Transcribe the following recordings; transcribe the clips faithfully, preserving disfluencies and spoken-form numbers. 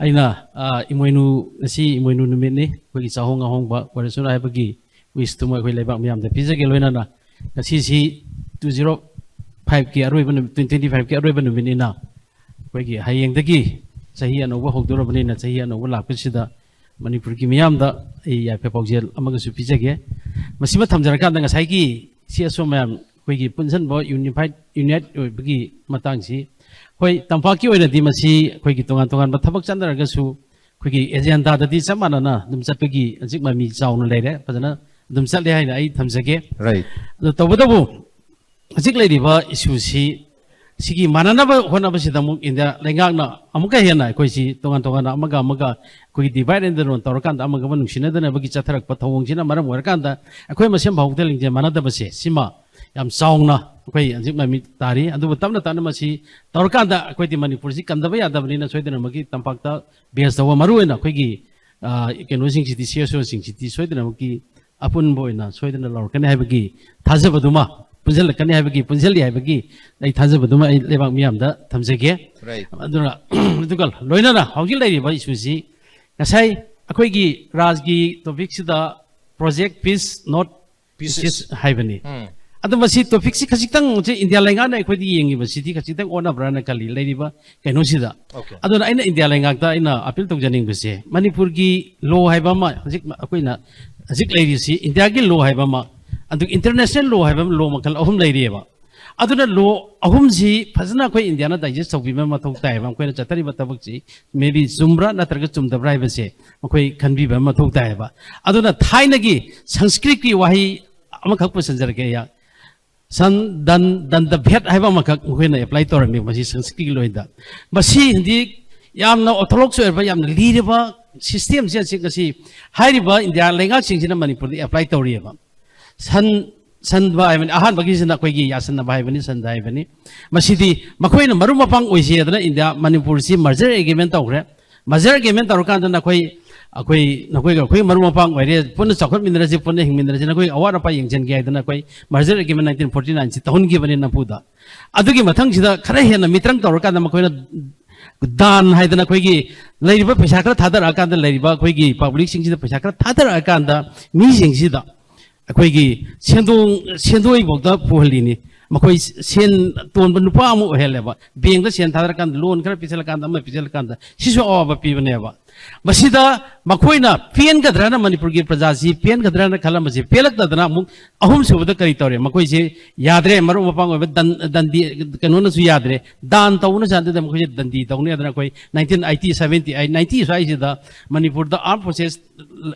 ꯑꯩꯅ, ꯑ, ꯏꯃꯣꯏꯅꯨ, ꯉꯁꯤ ꯏꯃꯣꯏꯅꯨ ꯅꯨꯃꯤꯠꯅꯤ꯫ ꯑꯩꯈꯣꯏꯒꯤ ꯆꯥꯍꯣꯡ ꯉꯥꯍꯣꯡꯕ ꯑꯣꯏꯔꯁꯅꯨ ꯍꯥꯏꯕꯒꯤ wishꯇꯨꯃ ꯑꯩꯈꯣꯏ ꯂꯩꯕꯥꯛ ꯃꯤꯌꯥꯝꯗ ꯄꯤꯖꯒꯦ꯫ ꯂꯣꯏꯅꯅ ꯉꯁꯤꯁꯤ two zero fiveꯀꯤ ꯑꯔꯣꯏꯕ ꯅꯨꯃꯤꯠ, twenty twenty fiveꯀꯤ ꯑꯔꯣꯏꯕ ꯅꯨꯃꯤꯠꯅꯤꯅ, ꯑꯩꯈꯣꯏꯒꯤ ꯍꯌꯦꯡꯗꯒꯤ ꯆꯍꯤ ꯑꯅꯧꯕ ꯍꯧꯗꯣꯔꯕꯅꯤꯅ, ꯆꯍꯤ ꯑꯅꯧꯕ ꯂꯥꯛꯄꯁꯤꯗ ꯃꯅꯤꯄꯨꯔꯒꯤ ꯃꯤꯌꯥꯝꯗ ꯑꯩ ꯌꯥꯏꯐ ꯄꯥꯎꯖꯦꯜ ꯑꯃꯒꯁꯨ ꯄꯤꯖꯒꯦ꯫ ꯃꯁꯤꯃ ꯊꯝꯖꯔꯀꯥꯟꯗ, ꯉꯁꯥꯏꯒꯤ ꯁꯤ ꯑꯁꯣ ꯃꯌꯥꯝ ꯑꯩꯈꯣꯏꯒꯤ ꯄꯨꯟꯁꯤꯟꯕ, unified, unite ꯑꯣꯏꯕꯒꯤ ꯃꯇꯥꯡꯁꯤ, ꯍꯣꯏ, ꯇꯝꯄꯥꯛꯀꯤ ꯑꯣꯏꯅꯗꯤ ꯃꯁꯤ ꯑꯩꯈꯣꯏꯒꯤ ꯇꯣꯉꯥꯟ ꯇꯣꯉꯥꯟꯕ ꯊꯕꯛ ꯆꯠꯅꯔꯒꯁꯨ, ꯑꯩꯈꯣꯏꯒꯤ agendaꯗꯗꯤ ꯆꯞ ꯃꯥꯟꯅꯅ ꯑꯗꯨꯝ ꯆꯠꯄꯒꯤ ꯍꯧꯖꯤꯛ ꯃꯃꯤ ꯆꯥꯎꯅ ꯂꯩꯔꯦ, ꯐꯖꯅ ꯑꯗꯨꯝ ꯆꯠꯂꯦ ꯍꯥꯏꯅ ꯑꯩ ꯊꯝꯖꯒꯦ꯫ Right. ꯑꯗꯣ ꯇꯧꯕꯇꯕꯨ, ꯍꯧꯖꯤꯛ ꯂꯩꯔꯤꯕ issueꯁꯤ, ꯁꯤꯒꯤ ꯃꯥꯟꯅꯅꯕ ꯍꯣꯠꯅꯕꯁꯤꯗ ꯑꯃꯨꯛ ꯏꯟꯗꯤꯌꯥ ꯂꯩꯉꯥꯛꯅ ꯑꯃꯨꯛꯀ ꯍꯦꯟꯅ ꯑꯩꯈꯣꯏꯁꯤ ꯇꯣꯉꯥꯟ ꯇꯣꯉꯥꯟꯅ ꯑꯃꯒ ꯑꯃꯒ ꯑꯩꯈꯣꯏꯒꯤ divide and rule ꯇꯧꯔꯀꯥꯟꯗ ꯑꯃꯒ ꯑꯃ ꯅꯨꯡꯁꯤꯅꯗꯅꯕꯒꯤ ꯆꯠꯊꯔꯛꯄ ꯊꯧꯑꯣꯡꯁꯤꯅ ꯃꯔꯝ ꯑꯣꯏꯔꯀꯥꯟꯗ ꯑꯩꯈꯣꯏ ꯃꯁꯦꯟ ꯐꯥꯎꯕꯗ ꯂꯤꯡꯖꯦꯜ ꯃꯥꯟꯅꯗꯕꯁꯦ, ꯁꯤꯃ ꯌꯥꯝ ꯆꯥꯎꯅ ꯑꯩꯈꯣꯏ ꯍꯧꯖꯤꯛ ꯃꯃꯤ ꯇꯥꯔꯤ꯫ ꯑꯗꯨꯕꯨ ꯇꯞꯅ ꯇꯞꯅ ꯃꯁꯤ ꯇꯧꯔꯀꯥꯟꯗ ꯑꯩꯈꯣꯏꯗꯤ ꯃꯅꯤꯄꯨꯔꯁꯤ ꯀꯟꯗꯕ ꯌꯥꯗꯕꯅꯤꯅ, ꯁꯣꯏꯗꯅꯃꯛꯀꯤ ꯇꯝꯄꯥꯛꯇ base ꯇꯧꯕ, ꯃꯔꯨ ꯑꯣꯏꯅ ꯑꯩꯈꯣꯏꯒꯤ, ꯑ, ꯀꯩꯅꯣꯁꯤꯡꯁꯤꯗꯤ, CSOꯁꯤꯡꯁꯤꯗꯤ ꯁꯣꯏꯗꯅꯃꯛꯀꯤ ꯑꯄꯨꯟꯕ ꯑꯣꯏꯅ ꯁꯣꯏꯗꯅ ꯂꯧꯔꯛꯀꯅꯤ ꯍꯥꯏꯕꯒꯤ ꯊꯥꯖꯕꯗꯨꯃ, ꯄꯨꯟꯁꯤꯜꯂꯛꯀꯅꯤ ꯍꯥꯏꯕꯒꯤ, ꯄꯨꯟꯁꯤꯜꯂꯤ ꯍꯥꯏꯕꯒꯤ ꯑꯩ ꯊꯥꯖꯕꯗꯨꯃ ꯑꯩ ꯂꯩꯕꯥꯛ ꯃꯤꯌꯥꯝꯗ ꯊꯝꯖꯒꯦ꯫ Right. ꯑꯗꯨꯅ, ꯑꯗꯨꯒ ꯂꯣꯏꯅꯅ ꯍꯧꯖꯤꯛ ꯂꯩꯔꯤꯕ issueꯁꯤ, ꯉꯁꯥꯏ ꯑꯩꯈꯣꯏꯒꯤ ꯔꯥꯖꯒꯤ topicꯁꯤꯗ Project Peace, not Pieces. Pieces ꯍꯥꯏꯕꯅꯤ꯫ ꯎꯝ. ꯑꯗꯣ ꯃꯁꯤ topicꯁꯤ ꯈꯖꯤꯛꯇꯪ ꯁꯤ ꯏꯟꯗꯤꯌꯥ ꯂꯩꯉꯥꯛꯅ ꯑꯩꯈꯣꯏꯗ ꯌꯦꯡꯉꯤꯕꯁꯤꯗꯤ ꯈꯖꯤꯛꯇꯪ ꯑꯣꯟꯅꯕ꯭ꯔꯥꯅ ꯈꯜꯂꯤ, ꯂꯩꯔꯤꯕ ꯀꯩꯅꯣꯁꯤꯗ꯫ Okay. ꯑꯗꯨꯅ ꯑꯩꯅ ꯏꯟꯗꯤꯌꯥ ꯂꯩꯉꯥꯛꯇ ꯑꯩꯅ appeal ꯇꯧꯖꯅꯤꯡꯕꯁꯦ, ꯃꯅꯤꯄꯨꯔꯒꯤ law ꯍꯥꯏꯕ ꯑꯃ, ꯍꯧꯖꯤꯛ ꯑꯩꯈꯣꯏꯅ ꯍꯧꯖꯤꯛ ꯂꯩꯔꯤꯁꯤ ꯏꯟꯗꯤꯌꯥꯒꯤ law ꯍꯥꯏꯕ ꯑꯃ, ꯑꯗꯨꯒ international law ꯍꯥꯏꯕ ꯑꯃ, law ꯃꯈꯜ ꯑꯍꯨꯝ ꯂꯩꯔꯤꯑꯕ꯫ ꯑꯗꯨꯅ law ꯑꯍꯨꯝꯁꯤ ꯐꯖꯅ ꯑꯩꯈꯣꯏ ꯏꯟꯗꯤꯌꯥꯅ digest ꯇꯧꯕꯤꯕ ꯃꯊꯧ ꯇꯥꯏꯌꯦꯕ꯫ ꯑꯩꯈꯣꯏꯅ ꯆꯠꯊꯔꯤꯕ ꯊꯕꯛꯁꯤ maybe ꯆꯨꯝꯕ꯭ꯔꯥ ꯅꯠꯇ꯭ꯔꯒ ꯆꯨꯝꯗꯕ꯭ꯔꯥ ꯍꯥꯏꯕꯁꯦ ꯑꯩꯈꯣꯏ ꯈꯟꯕꯤꯕ ꯑꯃ ꯃꯊꯧ ꯇꯥꯏꯌꯦꯕ꯫ ꯑꯗꯨꯅ ꯊꯥꯏꯅꯒꯤ ꯁꯪꯁꯀ꯭ꯔꯤꯠꯀꯤ ꯋꯥꯍꯩ ꯑꯃꯈꯛ ꯄꯨꯁꯤꯟꯖꯔꯛꯀꯦ ꯑꯩꯍꯥꯛ꯫ ꯁꯟ ꯗꯟ ꯗꯟꯗ ꯚꯦꯠ ꯍꯥꯏꯕ ꯑꯃꯈꯛ ꯃꯈꯣꯏꯅ apply ꯇꯧꯔꯝꯃꯤ ꯃꯁꯤ ꯁꯪꯁꯀ꯭ꯔꯤꯠꯀꯤ ꯂꯣꯟꯗ꯫ ꯃꯁꯤ ꯍꯧꯖꯤꯛ ꯌꯥꯝꯅ orthodox ꯑꯣꯏꯔꯕ, ꯌꯥꯝꯅ ꯂꯤꯔꯕ systemꯁꯦ ꯍꯧꯖꯤꯛ ꯉꯁꯤ ꯍꯥꯏꯔꯤꯕ ꯏꯟꯗꯤꯌꯥ ꯂꯩꯉꯥꯛꯁꯤꯡꯁꯤꯅ ꯃꯅꯤꯄꯨꯔꯗ apply ꯇꯧꯔꯤꯑꯕ꯫ ꯁꯟ, ꯁꯟꯕ ꯍꯥꯏꯕꯅꯤ, ꯑꯍꯥꯟꯕꯒꯤꯁꯤꯅ ꯑꯩꯈꯣꯏꯒꯤ ꯌꯥꯁꯟꯅꯕ ꯍꯥꯏꯕꯅꯤ, ꯁꯟꯗ ꯍꯥꯏꯕꯅꯤ꯫ ꯃꯁꯤꯗꯤ ꯃꯈꯣꯏꯅ ꯃꯔꯨꯞ ꯃꯄꯥꯡ ꯑꯣꯏꯁꯦꯗꯅ ꯏꯟꯗꯤꯌꯥ, ꯃꯅꯤꯄꯨꯔꯁꯤ merger agreement ꯇꯧꯈ꯭ꯔꯦ꯫ Merger agreement ꯇꯧꯔꯀꯥꯟꯗ ꯅꯈꯣꯏ, ꯑꯩꯈꯣꯏ, ꯅꯈꯣꯏꯒ ꯑꯩꯈꯣꯏ ꯃꯔꯨꯞ ꯃꯄꯥꯡ ꯑꯣꯏꯔꯦ, ꯄꯨꯟꯅ ꯆꯥꯎꯈꯠꯃꯤꯟꯅꯔꯁꯤ, ꯄꯨꯟꯅ ꯍꯤꯡꯃꯤꯟꯅꯔꯁꯤ, ꯅꯈꯣꯏ ꯑꯋꯥꯠ ꯑꯄꯥ ꯌꯦꯡꯁꯤꯟꯒꯦ ꯍꯥꯏꯗꯅ ꯑꯩꯈꯣꯏ merger agreement nineteen forty nineꯁꯤ ꯇꯧꯍꯟꯈꯤꯕꯅꯤ ꯅꯝꯐꯨꯗ꯫ ꯑꯗꯨꯒꯤ ꯃꯊꯪꯁꯤꯗ ꯈꯔ ꯍꯦꯟꯅ ꯃꯤꯇ꯭ꯔꯪ ꯇꯧꯔꯀꯥꯟꯗ ꯃꯈꯣꯏꯅ ꯗꯥꯟ ꯍꯥꯏꯗꯅ ꯑꯩꯈꯣꯏꯒꯤ ꯂꯩꯔꯤꯕ ꯄꯩꯁꯥ ꯈꯔ ꯊꯥꯗꯔꯛꯑꯀꯥꯟꯗ, ꯂꯩꯔꯤꯕ ꯑꯩꯈꯣꯏꯒꯤ ꯄꯕ꯭ꯂꯤꯛꯁꯤꯡꯁꯤꯗ ꯄꯩꯁꯥ ꯈꯔ ꯊꯥꯗꯔꯛꯑꯀꯥꯟꯗ, ꯃꯤꯁꯤꯡꯁꯤꯗ ꯑꯩꯈꯣꯏꯒꯤ ꯁꯦꯟꯗꯣꯡ, ꯁꯦꯟꯗꯣꯏꯐꯥꯎꯗ ꯄꯨꯍꯜꯂꯤꯅꯤ꯫ ꯃꯈꯣꯏ ꯁꯦꯟ ꯇꯣꯟꯕ ꯅꯨꯄꯥ ꯑꯃ ꯑꯣꯏꯍꯜꯂꯦꯕ꯫ ꯕꯦꯡꯗ ꯁꯦꯟ ꯊꯥꯗꯔꯀꯥꯟꯗ, ꯂꯣꯟ ꯈꯔ ꯄꯤꯁꯜꯂꯀꯥꯟꯗ, ꯑꯃ ꯄꯤꯁꯜꯂꯀꯥꯟꯗ, ꯁꯤꯁꯨ ꯑꯋꯥꯕ ꯄꯤꯕꯅꯦꯕ꯫ ꯃꯁꯤꯗ ꯃꯈꯣꯏꯅ ꯄꯦꯟꯒꯗ꯭ꯔꯅ, ꯃꯅꯤꯄꯨꯔꯒꯤ ꯄ꯭ꯔꯖꯥꯁꯤ ꯄꯦꯟꯒꯗ꯭ꯔꯅ ꯈꯜꯂꯝꯕꯁꯦ ꯄꯦꯜꯂꯛꯇꯗꯅ, ꯑꯃꯨꯛ ꯑꯍꯨꯝꯁꯨꯕꯗ ꯀꯔꯤ ꯇꯧꯔꯦ? ꯃꯈꯣꯏꯁꯦ ꯌꯥꯗ꯭ꯔꯦ, ꯃꯔꯨꯞ ꯃꯄꯥꯡ ꯑꯣꯏꯕ ꯗꯟ-, ꯗꯟꯗꯤ ꯀꯩꯅꯣꯅꯁꯨ ꯌꯥꯗ꯭ꯔꯦ, ꯗꯥꯟ ꯇꯧꯕꯅ ꯆꯥꯟꯗꯗ ꯃꯈꯣꯏꯁꯦ ꯗꯟꯗꯤ ꯇꯧꯅꯤ ꯍꯥꯏꯗꯅ ꯑꯩꯈꯣꯏ nineteen eighty, seventy, ninety ꯁ꯭ꯋꯥꯏꯁꯤꯗ ꯃꯅꯤꯄꯨꯔꯗ armed forces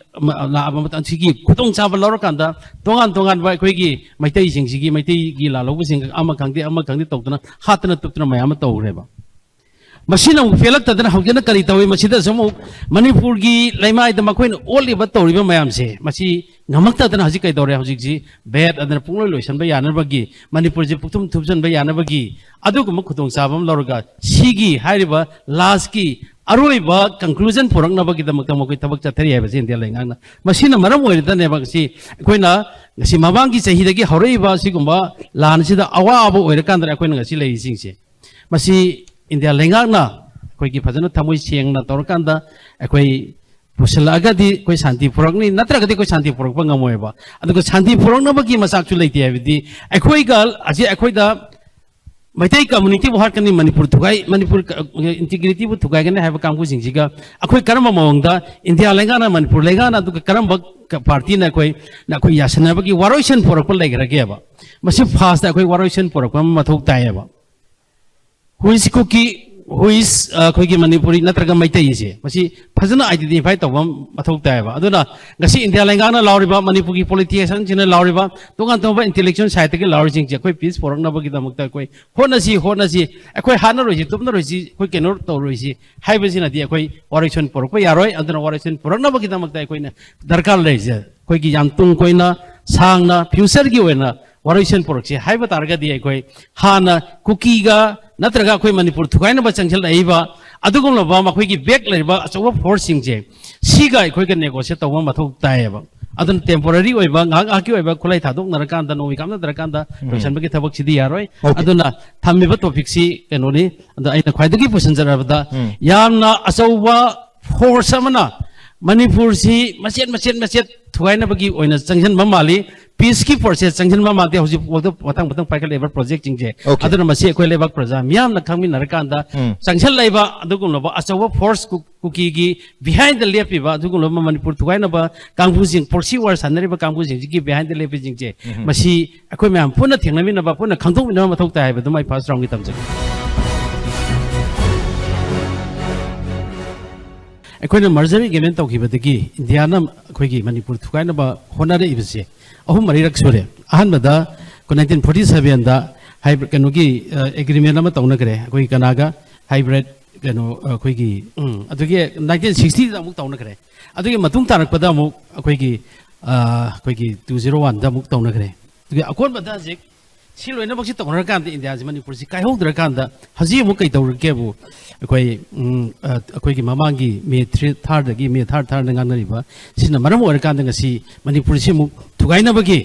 ꯂꯥꯛꯑꯕ ꯃꯇꯝ, ꯁꯤꯒꯤ ꯈꯨꯗꯣꯡꯆꯥꯕ ꯂꯧꯔꯀꯥꯟꯗ ꯇꯣꯉꯥꯟ ꯇꯣꯉꯥꯟꯕ ꯑꯩꯈꯣꯏꯒꯤ ꯃꯩꯇꯩꯁꯤꯡꯁꯤꯒꯤ, ꯃꯩꯇꯩꯒꯤ ꯂꯥꯜꯍꯧꯕꯁꯤꯡ ꯑꯃ ꯈꯪꯗꯦ ꯑꯃ ꯈꯪꯗꯦ ꯇꯧꯗꯅ ꯍꯥꯠꯇꯅ ꯇꯨꯞꯇꯅ ꯃꯌꯥꯝ ꯑꯃ ꯇꯧꯈ꯭ꯔꯦꯕ꯫ ꯃꯁꯤꯅ ꯑꯃꯨꯛ ꯄꯦꯜꯂꯛꯇꯗꯅ ꯍꯧꯖꯤꯛꯅ ꯀꯔꯤ ꯇꯧꯏ? ꯃꯁꯤꯗꯁꯨ ꯑꯃꯨꯛ ꯃꯅꯤꯄꯨꯔꯒꯤ ꯂꯩꯃꯥꯏꯗ ꯃꯈꯣꯏꯅ ꯑꯣꯠꯂꯤꯕ ꯇꯧꯔꯤꯕ ꯃꯌꯥꯝꯁꯦ, ꯃꯁꯤ ꯉꯝꯃꯛꯇꯗꯅ ꯍꯧꯖꯤꯛ ꯀꯩꯗꯧꯔꯦ? ꯍꯧꯖꯤꯛꯁꯤ ꯚꯦꯠ ꯑꯗꯨꯅ ꯄꯨꯡꯂꯣꯏ ꯂꯣꯏꯁꯟꯕ ꯌꯥꯅꯕꯒꯤ, ꯃꯅꯤꯄꯨꯔꯁꯤ ꯄꯨꯛꯊꯨꯝ ꯊꯨꯞꯆꯟꯕ ꯌꯥꯅꯕꯒꯤ ꯑꯗꯨꯒꯨꯝꯕ ꯈꯨꯗꯣꯡꯆꯥꯕ ꯑꯃ ꯂꯧꯔꯒ, ꯁꯤꯒꯤ ꯍꯥꯏꯔꯤꯕ ꯂꯥꯁꯀꯤ ꯑꯔꯣꯏꯕ conclusion ꯄꯨꯔꯛꯅꯕꯒꯤꯗꯃꯛꯇ ꯃꯈꯣꯏ ꯊꯕꯛ ꯆꯠꯊꯔꯤ ꯍꯥꯏꯕꯁꯤ ꯏꯟꯗꯤꯌꯥ ꯂꯩꯉꯥꯛꯅ꯫ ꯃꯁꯤꯅ ꯃꯔꯝ ꯑꯣꯏꯔꯗꯅꯦꯕ ꯉꯁꯤ ꯑꯩꯈꯣꯏꯅ, ꯉꯁꯤ ꯃꯃꯥꯡꯒꯤ ꯆꯍꯤꯗꯒꯤ ꯍꯧꯔꯛꯏꯕ ꯑꯁꯤꯒꯨꯝꯕ ꯂꯥꯟꯁꯤꯗ ꯑꯋꯥꯕ ꯑꯣꯏꯔꯀꯥꯟꯗ ꯑꯩꯈꯣꯏꯅ ꯉꯁꯤ ꯂꯩꯔꯤꯁꯤꯡꯁꯦ꯫ ꯃꯁꯤ ꯏꯟꯗꯤꯌꯥ ꯂꯩꯉꯥꯛꯅ ꯑꯩꯈꯣꯏꯒꯤ ꯐꯖꯅ ꯊꯃꯣꯏ ꯁꯦꯡꯅ ꯇꯧꯔꯀꯥꯟꯗ ꯑꯩꯈꯣꯏ ꯄꯨꯁꯤꯜꯂꯛꯑꯒꯗꯤ ꯑꯩꯈꯣꯏ ꯁꯥꯟꯇꯤ ꯄꯨꯔꯛꯅꯤ, ꯅꯠꯇ꯭ꯔꯒꯗꯤ ꯑꯩꯈꯣꯏ ꯁꯥꯟꯇꯤ ꯄꯨꯔꯛꯄ ꯉꯝꯃꯣꯏꯕ꯫ ꯑꯗꯨꯒ ꯁꯥꯟꯇꯤ ꯄꯨꯔꯛꯅꯕꯒꯤ ꯃꯆꯥꯛꯁꯨ ꯂꯩꯇꯦ ꯍꯥꯏꯕꯗꯤ, ꯑꯩꯈꯣꯏꯒ ꯍꯧꯖꯤꯛ ꯑꯩꯈꯣꯏꯗ ꯃꯩꯇꯩ communityꯕꯨ ꯍꯥꯠꯀꯅꯤ, ꯃꯅꯤꯄꯨꯔ ꯊꯨꯒꯥꯏ, ꯃꯅꯤꯄꯨꯔ integrityꯕꯨ ꯊꯨꯒꯥꯏꯒꯅꯤ ꯍꯥꯏꯕ ꯀꯥꯡꯕꯨꯁꯤꯡꯁꯤꯒ ꯑꯩꯈꯣꯏ ꯀꯔꯝꯕ ꯃꯑꯣꯡꯗ ꯏꯟꯗꯤꯌꯥ ꯂꯩꯉꯥꯛꯅ, ꯃꯅꯤꯄꯨꯔ ꯂꯩꯉꯥꯛꯅ, ꯑꯗꯨꯒ ꯀꯔꯝꯕ partyꯅ ꯑꯩꯈꯣꯏ, ꯑꯩꯈꯣꯏ ꯌꯥꯁꯟꯅꯕꯒꯤ ꯋꯥꯔꯣꯏꯁꯤꯟ ꯄꯨꯔꯛꯄ ꯂꯩꯈ꯭ꯔꯒꯦꯕ? ꯃꯁꯤ firstꯇ ꯑꯩꯈꯣꯏ ꯋꯥꯔꯣꯏꯁꯤꯟ ꯄꯨꯔꯛꯄ ꯑꯃ ꯃꯊꯧ ꯇꯥꯏꯌꯦꯕ꯫ Who is Kuki, who is, ꯑ, ꯑꯩꯈꯣꯏꯒꯤ ꯃꯅꯤꯄꯨꯔꯤ ꯅꯠꯇ꯭ꯔꯒ ꯃꯩꯇꯩꯁꯦ, ꯃꯁꯤ ꯐꯖꯅ identify ꯇꯧꯕ ꯑꯃ ꯃꯊꯧ ꯇꯥꯏꯌꯦꯕ꯫ ꯑꯗꯨꯅ ꯉꯁꯤ ꯏꯟꯗꯤꯌꯥ ꯂꯩꯉꯥꯛꯅ ꯂꯥꯎꯔꯤꯕ, ꯃꯅꯤꯄꯨꯔꯒꯤ politicianꯁꯤꯡꯅ ꯂꯥꯎꯔꯤꯕ, ꯇꯣꯉꯥꯟ ꯇꯣꯉꯥꯟꯕ intellectual sideꯇꯒꯤ ꯂꯥꯎꯔꯤꯁꯤꯡꯁꯦ, ꯑꯩꯈꯣꯏ peace ꯄꯨꯔꯛꯅꯕꯒꯤꯗꯃꯛꯇ ꯑꯩꯈꯣꯏ ꯍꯣꯠꯅꯁꯤ, ꯍꯣꯠꯅꯁꯤ, ꯑꯩꯈꯣꯏ ꯍꯥꯠꯅꯔꯣꯏꯁꯤ, ꯇꯨꯞꯅꯔꯣꯏꯁꯤ, ꯑꯩꯈꯣꯏ ꯀꯩꯅꯣ ꯇꯧꯔꯣꯏꯁꯤ ꯍꯥꯏꯕꯁꯤꯅꯗꯤ ꯑꯩꯈꯣꯏ ꯋꯥꯔꯣꯏꯁꯤꯟ ꯄꯨꯔꯛꯄ ꯌꯥꯔꯣꯏ꯫ ꯑꯗꯨꯅ ꯋꯥꯔꯣꯏꯁꯤꯟ ꯄꯨꯔꯛꯅꯕꯒꯤꯗꯃꯛꯇ ꯑꯩꯈꯣꯏꯅ ꯗꯔꯀꯥꯔ ꯂꯩꯔꯤꯁꯦ, ꯑꯩꯈꯣꯏꯒꯤ ꯌꯥꯝ ꯇꯨꯡ ꯀꯣꯏꯅ, ꯁꯥꯡꯅ, futureꯒꯤ ꯑꯣꯏꯅ ꯋꯥꯔꯣꯏꯁꯤꯟ ꯄꯨꯔꯛꯁꯤ ꯍꯥꯏꯕ ꯇꯥꯔꯒꯗꯤ, ꯑꯩꯈꯣꯏ ꯍꯥꯟꯅ ꯀꯨꯀꯤꯒ ꯅꯠꯇ꯭ꯔꯒ ꯑꯩꯈꯣꯏ ꯃꯅꯤꯄꯨꯔ ꯊꯨꯒꯥꯏꯅꯕ ꯆꯪꯁꯤꯜꯂꯛꯏꯕ ꯑꯗꯨꯒꯨꯝꯂꯕ ꯃꯈꯣꯏꯒꯤ back ꯂꯩꯔꯤꯕ ꯑꯆꯧꯕ forceꯁꯤꯡꯁꯦ, ꯁꯤꯒ ꯑꯩꯈꯣꯏꯒ negotiate ꯇꯧꯕ ꯃꯊꯧ ꯇꯥꯏꯌꯦꯕ꯫ ꯑꯗꯨꯅ temporary ꯑꯣꯏꯕ, ꯉꯥꯏꯍꯥꯛ ꯉꯥꯏꯍꯥꯛꯀꯤ ꯑꯣꯏꯕ ꯈꯨꯠꯂꯥꯏ ꯊꯥꯗꯣꯛꯅꯔꯀꯥꯟꯗ, ꯅꯣꯡꯃꯩ ꯀꯥꯞꯅꯗ꯭ꯔꯀꯥꯟꯗ ꯎꯝ꯫ ꯂꯣꯏꯁꯤꯟꯕꯒꯤ ꯊꯕꯛꯁꯤꯗꯤ ꯌꯥꯔꯣꯏ꯫ Okay꯫ ꯑꯗꯨꯅ ꯊꯝꯃꯤꯕ topicꯁꯤ ꯀꯩꯅꯣꯅꯤ꯫ ꯑꯗꯣ ꯑꯩꯅ ꯈ꯭ꯋꯥꯏꯗꯒꯤ ꯄꯨꯁꯤꯟꯖꯔꯕꯗ ꯎꯝ꯫ ꯌꯥꯝꯅ ꯑꯆꯧꯕ force ꯑꯃꯅ ꯃꯅꯤꯄꯨꯔꯁꯤ ꯃꯆꯦꯠ ꯃꯆꯦꯠ ꯃꯆꯦꯠ ꯊꯨꯒꯥꯏꯅꯕꯒꯤ ꯑꯣꯏꯅ ꯆꯪꯁꯤꯟꯕ ꯃꯥꯜꯂꯤ꯫ Peaceꯀꯤ process ꯆꯪꯁꯤꯟꯕ ꯃꯥꯜꯂꯤ꯫ ꯍꯧꯖꯤꯛꯐꯥꯎꯗ ꯃꯊꯪ ꯃꯊꯪ ꯄꯥꯏꯈꯠꯂꯛꯏꯕ projectꯁꯤꯡꯁꯦ꯫ Okay꯫ ꯑꯗꯨꯅ ꯃꯁꯤ ꯑꯩꯈꯣꯏ ꯂꯩꯕꯥꯛ ꯄ꯭ꯔꯖꯥ ꯃꯤꯌꯥꯝꯅ ꯈꯪꯃꯤꯟꯅꯔꯀꯥꯟꯗ ꯎꯝ꯫ ꯆꯪꯁꯤꯜꯂꯛꯏꯕ ꯑꯗꯨꯒꯨꯝꯂꯕ ꯑꯆꯧꯕ force ꯀꯨ-, ꯀꯨꯀꯤꯒꯤ behind ꯂꯦꯞꯄꯤꯕ ꯑꯗꯨꯒꯨꯝꯂꯕ ꯃꯅꯤꯄꯨꯔ ꯊꯨꯒꯥꯏꯅꯕ ꯀꯥꯡꯕꯨꯁꯤꯡ, proxy war ꯁꯥꯟꯅꯔꯤꯕ ꯀꯥꯡꯕꯨꯁꯤꯡꯁꯤꯒꯤ behind ꯂꯦꯞꯄꯤꯁꯤꯡꯁꯦ, ꯎꯝ꯫ ꯃꯁꯤ ꯑꯩꯈꯣꯏ ꯃꯌꯥꯝ ꯄꯨꯟꯅ ꯊꯦꯡꯅꯃꯤꯟꯅꯕ, ꯄꯨꯟꯅ ꯈꯪꯗꯣꯛꯃꯤꯟꯅꯕ ꯃꯊꯧ ꯇꯥꯏ ꯍꯥꯏꯕꯗꯨꯃ ꯑꯩ first roundꯒꯤ ꯊꯝꯖꯒꯦ꯫ ꯑꯩꯈꯣꯏꯅ merger agreement ꯇꯧꯈꯤꯕꯗꯒꯤ ꯏꯟꯗꯤꯌꯥꯅ ꯑꯩꯈꯣꯏꯒꯤ ꯃꯅꯤꯄꯨꯔ ꯊꯨꯒꯥꯏꯅꯕ ꯍꯣꯠꯅꯔꯛꯏꯕꯁꯦ ꯑꯍꯨꯝ ꯃꯔꯤꯔꯛ ꯁꯨꯔꯦ꯫ ꯑꯍꯥꯟꯕꯗ ꯑꯩꯈꯣꯏ nineteen forty sevenꯗ ꯍꯥꯏꯕ ꯀꯩꯅꯣꯒꯤ, ꯑ, agreement ꯑꯃ ꯇꯧꯅꯈ꯭ꯔꯦ꯫ ꯑꯩꯈꯣꯏ ꯀꯅꯥꯒ? ꯍꯥꯏꯕ꯭ꯔꯦꯠ ꯀꯩꯅꯣ, ꯑ, ꯑꯩꯈꯣꯏꯒꯤ, ꯎꯝ, ꯑꯗꯨꯒꯤ nineteen sixtyꯗ ꯑꯃꯨꯛ ꯇꯧꯅꯈ꯭ꯔꯦ꯫ ꯑꯗꯨꯒꯤ ꯃꯇꯨꯡ ꯇꯥꯔꯛꯄꯗ ꯑꯃꯨꯛ ꯑꯩꯈꯣꯏꯒꯤ, ꯑ, ꯑꯩꯈꯣꯏꯒꯤ two zero oneꯗ ꯑꯃꯨꯛ ꯇꯧꯅꯈ꯭ꯔꯦ꯫ ꯑꯗꯨꯒꯤ ꯑꯀꯣꯟꯕꯗ ꯍꯧꯖꯤꯛ ꯁꯤ ꯂꯣꯏꯅꯃꯛꯁꯤ ꯇꯧꯅꯔꯀꯥꯟꯗ ꯏꯟꯗꯤꯌꯥꯁꯤ, ꯃꯅꯤꯄꯨꯔꯁꯤ ꯀꯥꯏꯍꯧꯗ꯭ꯔꯀꯥꯟꯗ ꯍꯧꯖꯤꯛ ꯑꯃꯨꯛ ꯀꯩ ꯇꯧꯔꯒꯦꯕꯨ ꯑꯩꯈꯣꯏ, ꯎꯝ, ꯑ, ꯑꯩꯈꯣꯏꯒꯤ ꯃꯃꯥꯡꯒꯤ May three, thirdꯗꯒꯤ, May third, thirdꯗ ꯉꯥꯡꯅꯔꯤꯕ ꯁꯤꯅ ꯃꯔꯝ ꯑꯣꯏꯔꯀꯥꯟꯗ ꯉꯁꯤ ꯃꯅꯤꯄꯨꯔꯁꯤ ꯑꯃꯨꯛ ꯊꯨꯒꯥꯏꯅꯕꯒꯤ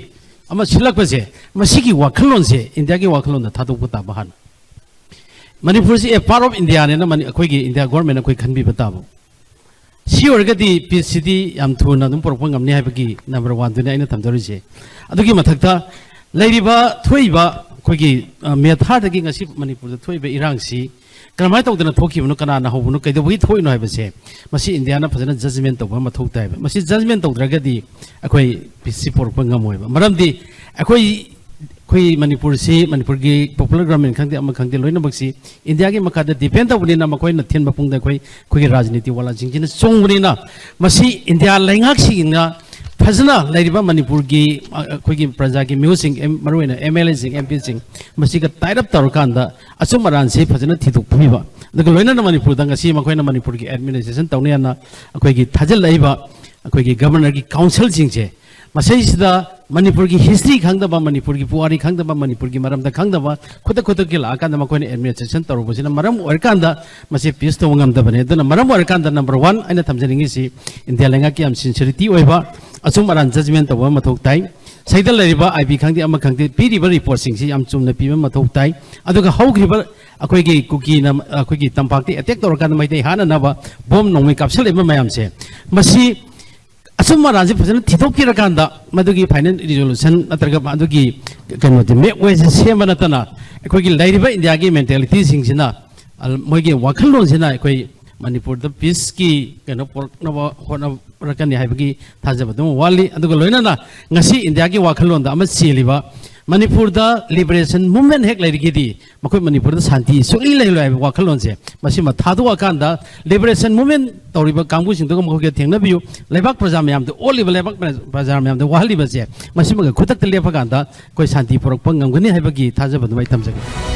ꯑꯃ ꯁꯤꯜꯂꯛꯄꯁꯦ, ꯃꯁꯤꯒꯤ ꯋꯥꯈꯜꯂꯣꯟꯁꯦ, ꯏꯟꯗꯤꯌꯥꯒꯤ ꯋꯥꯈꯜꯂꯣꯟꯗ ꯊꯥꯗꯣꯛꯄ ꯇꯥꯕ ꯍꯥꯟꯅ꯫ ꯃꯅꯤꯄꯨꯔꯁꯤ a part of Indiaꯅꯦꯅ ꯃꯅꯤ-, ꯑꯩꯈꯣꯏꯒꯤ ꯏꯟꯗꯤꯌꯥ governmentꯅ ꯑꯩꯈꯣꯏ ꯈꯟꯕꯤꯕ ꯇꯥꯕ꯫ ꯁꯤ ꯑꯣꯏꯔꯒꯗꯤ peaceꯁꯤꯗꯤ ꯌꯥꯝ ꯊꯨꯅ ꯑꯗꯨꯝ ꯄꯨꯔꯛꯄ ꯉꯝꯅꯤ ꯍꯥꯏꯕꯒꯤ number oneꯗꯨꯅꯤ ꯑꯩꯅ ꯊꯝꯖꯔꯤꯁꯦ꯫ ꯑꯗꯨꯒꯤ ꯃꯊꯛꯇ ꯂꯩꯔꯤꯕ, ꯊꯣꯛꯏꯕ ꯑꯩꯈꯣꯏꯒꯤ, ꯑ, May thirdꯗꯒꯤ ꯉꯁꯤ ꯃꯅꯤꯄꯨꯔꯗ ꯊꯣꯛꯏꯕ ꯏꯔꯥꯡꯁꯤ ꯀꯔꯝꯍꯥꯏꯅ ꯇꯧꯗꯅ ꯊꯣꯛꯈꯤꯕꯅꯣ, ꯀꯅꯥꯅ ꯍꯧꯕꯅꯣ, ꯀꯩꯗꯧꯕꯒꯤ ꯊꯣꯛꯏꯅꯣ ꯍꯥꯏꯕꯁꯦ, ꯃꯁꯤ ꯏꯟꯗꯤꯌꯥꯅ ꯐꯖꯅ judgement ꯇꯧꯕ ꯑꯃ ꯃꯊꯧ ꯇꯥꯏꯕ꯫ ꯃꯁꯤ judgement ꯇꯧꯗ꯭ꯔꯒꯗꯤ ꯑꯩꯈꯣꯏ peaceꯁꯤ ꯄꯨꯔꯛꯄ ꯉꯝꯃꯣꯏꯕ꯫ ꯃꯔꯝꯗꯤ ꯑꯩꯈꯣꯏ, ꯑꯩꯈꯣꯏ ꯃꯅꯤꯄꯨꯔꯁꯤ, ꯃꯅꯤꯄꯨꯔꯒꯤ popular government ꯈꯪꯗꯦ, ꯑꯃ ꯈꯪꯗꯦ, ꯂꯣꯏꯅꯃꯛꯁꯤ ꯏꯟꯗꯤꯌꯥꯒꯤ ꯃꯈꯥꯗ depend ꯇꯧꯕꯅꯤꯅ, ꯃꯈꯣꯏꯅ ꯊꯤꯟꯕ ꯄꯨꯡꯗ ꯑꯩꯈꯣꯏ, ꯑꯩꯈꯣꯏꯒꯤ ꯔꯥꯖꯅꯤꯇꯤ ꯋꯥꯂꯥꯁꯤꯡꯁꯤꯅ ꯆꯣꯡꯕꯅꯤꯅ, ꯃꯁꯤ ꯏꯟꯗꯤꯌꯥ ꯂꯩꯉꯥꯛꯁꯤꯡꯅ ꯐꯖꯅ ꯂꯩꯔꯤꯕ ꯃꯅꯤꯄꯨꯔꯒꯤ, ꯑ, ꯑꯩꯈꯣꯏꯒꯤ ꯄ꯭ꯔꯖꯥꯒꯤ ꯃꯤꯍꯨꯠꯁꯤꯡ, ꯑꯦꯝ-, ꯃꯔꯨꯑꯣꯏꯅ MLAꯁꯤꯡ, MPꯁꯤꯡ, ꯃꯁꯤꯒ tie up ꯇꯧꯔꯀꯥꯟꯗ ꯑꯆꯨꯝ ꯑꯔꯥꯟꯁꯤ ꯐꯖꯅ ꯊꯤꯗꯣꯛꯄꯤꯕ, ꯑꯗꯨꯒ ꯂꯣꯏꯅꯅ ꯃꯅꯤꯄꯨꯔꯗ ꯉꯁꯤ ꯃꯈꯣꯏꯅ ꯃꯅꯤꯄꯨꯔꯒꯤ administration ꯇꯧꯅꯤ ꯍꯥꯏꯅ ꯑꯩꯈꯣꯏꯒꯤ ꯊꯥꯖꯤꯜꯂꯛꯏꯕ ꯑꯩꯈꯣꯏꯒꯤ governorꯒꯤ councilꯁꯤꯡꯁꯦ, ꯃꯁꯤꯁꯤꯗ ꯃꯅꯤꯄꯨꯔꯒꯤ history ꯈꯪꯗꯕ, ꯃꯅꯤꯄꯨꯔꯒꯤ ꯄꯨꯋꯥꯔꯤ ꯈꯪꯗꯕ, ꯃꯅꯤꯄꯨꯔꯒꯤ ꯃꯔꯝꯗ ꯈꯪꯗꯕ, ꯈꯨꯗꯛ ꯈꯨꯗꯛꯀꯤ ꯂꯥꯛꯑꯀꯥꯟꯗ ꯃꯈꯣꯏꯅ administration ꯇꯧꯔꯨꯕꯁꯤꯅ ꯃꯔꯝ ꯑꯣꯏꯔꯀꯥꯟꯗ ꯃꯁꯤ peace ꯇꯧꯕ ꯉꯝꯗꯕꯅꯤ꯫ ꯑꯗꯨꯅ ꯃꯔꯝ ꯑꯣꯏꯔꯀꯥꯟꯗ number one ꯑꯩꯅ ꯊꯝꯖꯅꯤꯡꯉꯤꯁꯤ ꯏꯟꯗꯤꯌꯥ ꯂꯩꯉꯥꯛꯀꯤ ꯌꯥꯝ sincerity ꯑꯣꯏꯕ, ꯑꯆꯨꯝ ꯑꯔꯥꯟ ꯖꯖꯃꯦꯟ ꯇꯧꯕ ꯑꯃ ꯃꯊꯧ ꯇꯥꯏ꯫ ꯁꯤꯗ ꯂꯩꯔꯤꯕ ꯑꯥꯏ ꯕꯤ ꯈꯪꯗꯦ, ꯑꯃ ꯈꯪꯗꯦ, ꯄꯤꯔꯤꯕ ꯔꯤꯄꯣꯔꯠꯁꯤꯡꯁꯤ ꯌꯥꯝ ꯆꯨꯝꯅ ꯄꯤꯕ ꯃꯊꯧ ꯇꯥꯏ꯫ ꯑꯗꯨꯒ ꯍꯧꯈ꯭ꯔꯤꯕ ꯑꯩꯈꯣꯏꯒꯤ ꯀꯨꯀꯤꯅ ꯑꯩꯈꯣꯏꯒꯤ ꯇꯝꯄꯥꯛꯇ ꯑꯦꯇꯦꯛ ꯇꯧꯔꯀꯥꯟꯗ ꯃꯩꯇꯩ ꯍꯥꯠꯅꯅꯕ ꯕꯣꯝ ꯅꯣꯡꯃꯩ ꯀꯥꯞꯁꯤꯜꯂꯛꯏꯕ ꯃꯌꯥꯝꯁꯦ, ꯃꯁꯤ ꯑꯆꯨꯝ ꯑꯔꯥꯟꯁꯤ ꯐꯖꯅ ꯊꯤꯗꯣꯛꯄꯤꯔꯀꯥꯟꯗ ꯃꯗꯨꯒꯤ ꯐꯥꯏꯅꯦꯜ ꯔꯤꯖꯣꯂꯨꯁꯟ ꯅꯠꯇ꯭ꯔꯒ ꯑꯗꯨꯒꯤ ꯀꯩꯅꯣꯗꯤ, ꯃꯦꯛ ꯋꯦꯁꯦ ꯁꯦꯝꯕ ꯅꯠꯇꯅ, ꯑꯩꯈꯣꯏꯒꯤ ꯂꯩꯔꯤꯕ ꯏꯟꯗꯤꯌꯥꯒꯤ ꯃꯦꯟꯇꯦꯂꯤꯇꯤꯁꯤꯡꯁꯤꯅ, ꯑ, ꯃꯣꯏꯒꯤ ꯋꯥꯈꯜꯂꯣꯟꯁꯤꯅ ꯑꯩꯈꯣꯏ ꯃꯅꯤꯄꯨꯔꯗ ꯄꯤꯁꯀꯤ ꯀꯩꯅꯣ ꯄꯨꯔꯛꯅꯕ ꯍꯣꯠꯅꯔꯛꯀꯅꯤ ꯍꯥꯏꯕꯒꯤ ꯊꯥꯖꯕ ꯑꯗꯨꯝ ꯋꯥꯠꯂꯤ꯫ ꯑꯗꯨꯒ ꯂꯣꯏꯅꯅ ꯉꯁꯤ ꯏꯟꯗꯤꯌꯥꯒꯤ ꯋꯥꯈꯜꯂꯣꯟꯗ ꯑꯃ ꯆꯦꯜꯂꯤꯕ, ꯃꯅꯤꯄꯨꯔꯗ ꯂꯤꯕꯔꯦꯁꯟ ꯃꯨꯚꯃꯦꯟ ꯍꯦꯛ ꯂꯩꯔꯒꯗꯤ ꯃꯈꯣꯏ ꯃꯅꯤꯄꯨꯔꯗ ꯁꯥꯟꯇꯤ ꯁꯨꯡꯂꯩ ꯂꯩꯔꯣꯏ ꯍꯥꯏꯕ ꯋꯥꯈꯜꯂꯣꯟꯁꯦ, ꯃꯁꯤꯃ ꯊꯥꯗꯣꯛꯑꯀꯥꯟꯗ ꯂꯤꯕꯔꯦꯁꯟ ꯃꯨꯚꯃꯦꯟ ꯇꯧꯔꯤꯕ ꯀꯥꯡꯕꯨꯁꯤꯡꯗꯨꯒ ꯃꯈꯣꯏꯒ ꯊꯦꯡꯅꯕꯤꯌꯨ꯫ ꯂꯩꯕꯥꯛ ꯄ꯭ꯔꯖꯥ ꯃꯌꯥꯝꯗ ꯑꯣꯠꯂꯤꯕ, ꯂꯩꯕꯥꯛ ꯄ꯭ꯔꯖꯥ ꯃꯌꯥꯝꯗ ꯋꯥꯍꯜꯂꯤꯕꯁꯦ, ꯃꯁꯤꯃꯒ ꯈꯨꯗꯛꯇ ꯂꯦꯞꯄꯀꯥꯟꯗ ꯑꯩꯈꯣꯏ ꯁꯥꯟꯇꯤ ꯄꯨꯔꯛꯄ ꯉꯝꯒꯅꯤ ꯍꯥꯏꯕꯒꯤ ꯊꯥꯖꯕ ꯑꯗꯨꯃꯥꯏꯅ ꯊꯝꯖꯒꯦ꯫